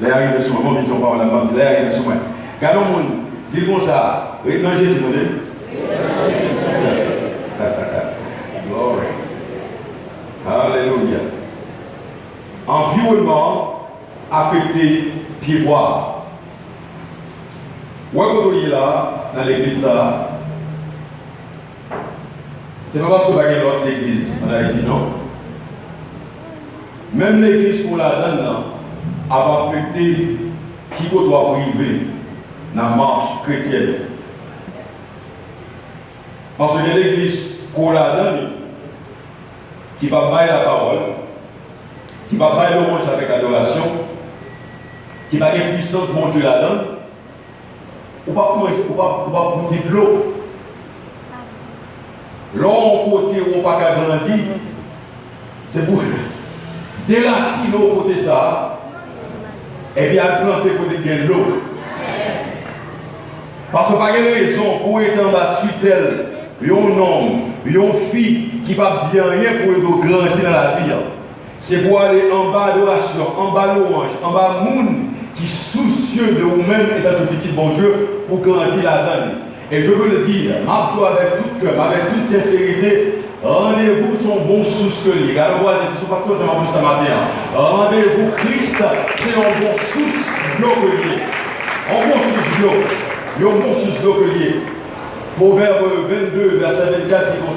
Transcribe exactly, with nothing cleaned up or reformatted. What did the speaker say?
Lè a rive sou mwen, bon, vizyon pawòl la, m ap di, lè a rive sou mwen. Gade yon moun, di l konsa, ret nan Jezi, tande. Glory. Alelouya. Anviwònman afekte pyebwa. Wè kote w ye la, nan legliz sa, se pa paske pa gen lòt legliz ann Ayiti, non. Menm legliz ke w ladan l nan ap afekte ki kote w ap rive nan mach kretyèn. Paske gen legliz ke w ladan li, ki p ap bay lapawòl, ki p ap bay lwanj avèk adorasyon, ki pa gen pwisans Bondye ladan l, ou p ap manje, ou p ap, ou p ap goute dlo. Lè w yon kote ou pa ka grandi, se pou derasine w kote sa a, epi al plante kote k gen dlo. Paske pa gen rezon pou w rete anba titèl yon nonm, yon fi ki p ap di anyen pou ede w grandi nan lavi a. Se pou w ale anba adorasyon, anba lwanj, anba moun ki sousye de ou menm etanke pitit Bondye pou grandi ladan li. E je veux le dire, m ap di w avèk tout kè m, avèk tout senserite, randevou se yon bon sous ke l ye. Gade yon vwazen, si w pa t konnen m ap di w sa maten an. Randevou Kris se yon bon sous dlo ke l ye. Yon bon sous dlo. Yon bon sous dlo ke l ye. Pwovèb vennde, vèsè vennkat di konsa.